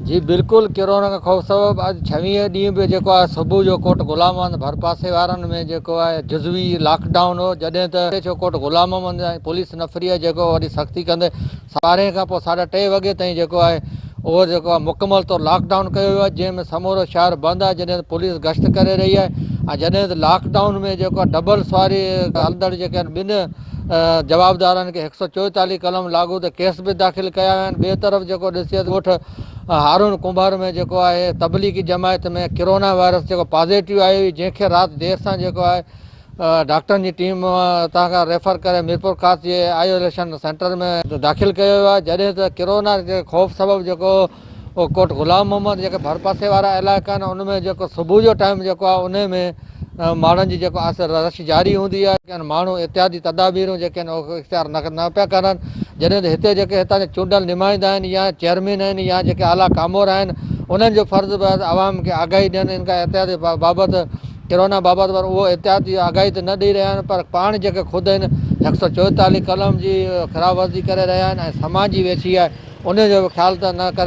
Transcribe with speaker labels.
Speaker 1: جي بلڪل ڪرونا کان خوف سبب اڄ ڇويهين ڏينهن به جيڪو آهي صبح جو ڪوٽ غلام محمد ڀرپاسي وارن ۾ جيڪو آهي جزوي لاڪ ڊائون هو جڏهن ته ايڇ او ڪوٽ غلام محمد ۽ پوليس نفري جيڪو وڏي سختي ڪندي ٻارهين کان پوء ساڍا ٽي وڳي تائين جيڪو آهي اهو جيڪو آهي مڪمل طور لاڪ ڊائون ڪيو ويو آهي جنهن ۾ سمورو شهر بند آهي جڏهن ته پوليس گشت ڪري رهي آهي ۽ جڏهن ته لاڪ ڊائون ۾ جيڪو آهي ڊبل سواري هلندڙ جيڪي آهن ٻن جوابدارن کي هڪ سئو چوئيتاليهه قلم لاڳو تي ڪيس به داخل ڪيا ويا آهن. ٻئي طرف جيڪو ڏسجي ته ڳوٺ هارون ڪنڀر ۾ جيڪو آهي تبليغي جماعت ۾ ڪرونا وائرس جيڪو پازيٽو آيو هئي جنهن کي رات دير سان جيڪو آهي ڊاڪٽرن جي ٽيم اتان کان ريفر ڪري ميرپورخاص جي آئيوليشن سينٽر ۾ داخل ڪيو ويو آهي جڏهن ته ڪرونا جي خوف سبب جيڪو ڪوٽ غلام محمد جيڪي ڀرپاسي وارا علائقا آهن ان ۾ جيڪو صبح جو ٽائيم جيڪو آهي انهي ۾ ماڻهن جي جيڪو آهي رش جاري هوندي آهي ڪن ماڻهو احتياطي تدابيرون جيڪي آهن اهي اختيار نه پيا ڪرن جڏهن ته هتي جيڪي هتان جا چونڊيل نمائندا آهن يا چيئرمين آهن يا جيڪي اعليٰ ڪامورا آهن انهن جو فرض به آهي ته عوام کي آگاهي ڏين ان کان احتياطي بابت ڪرونا بابت پر اهو احتياطي آگاهي ته نه ڏئي رهيا آهن پر پاڻ جيڪي خود آهن هڪ سئو چوئيتاليهه قلم جي خلاف ورزي ڪري رهيا آهن ۽ سماجي ويڇي آهي ان جو به خيال ته نه ڪري.